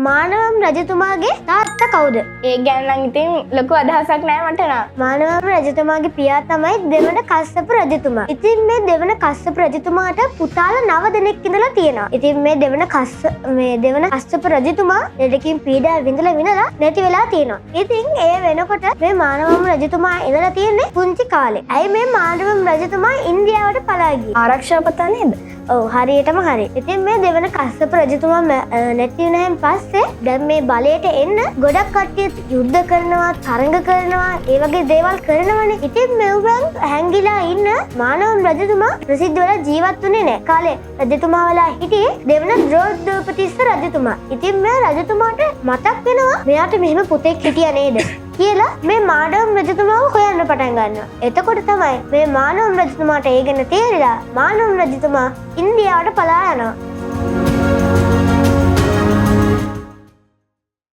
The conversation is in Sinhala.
මානවම් රජතුමාගේ තාත්තා කවුද? ඒ ගැන නම් ඉතින් ලොකු අදහසක් නෑ මට නම්. මානවම් රජතුමාගේ පියා තමයි දෙවන කස්සප රජතුමා. ඉතින් මේ දෙවන කස්සප රජතුමාට පුතාලා 9 දෙනෙක් ඉඳලා තියෙනවා. ඉතින් මේ දෙවන කස්සප රජතුමා ලෙඩකින් පීඩා විඳලා විඳලා නැති වෙලා තියෙනවා. ඉතින් ඒ වෙනකොට මේ මානවම් රජතුමා ඉඳලා තියෙන්නේ පුංචි කාලේ. ඇයි මේ මානවම් රජතුමා ඉන්දියාවට පලා ගියේ? ආරක්ෂාව පතා නේද? ඔව්, හරියටම හරි. ඉතින් මේ දෙවන කස්සප රජතුමා නැති වුණාන් පස්සේ දැන් මේ බලයට එන්න ගොඩක් කට්ටිය යුද්ධ කරනවා, තරඟ කරනවා, ඒ වගේ දේවල් කරනවනේ. ඉතින් මෙව්වන් හැංගිලා ඉන්න මානවම් රජතුමා ප්‍රසිද්ධ වෙලා ජීවත් වුණේ නෑ. කාලේ රජතුමා වෙලා හිටියේ දෙවන ද්‍රෝණදූපතිස්ස රජතුමා. ඉතින් මේ රජතුමාට මතක් වෙනවා මෙයාට මෙහෙම පුතෙක් හිටියා නේද කියලා මේ මානවම් රජතුමාව හොයන්න පටන් ගන්නවා. එතකොට තමයි මේ මානවම් රජතුමාට ඒ ගැන තේරිලා මානවම් රජතුමා ඉන්දියාවට පලා යනවා.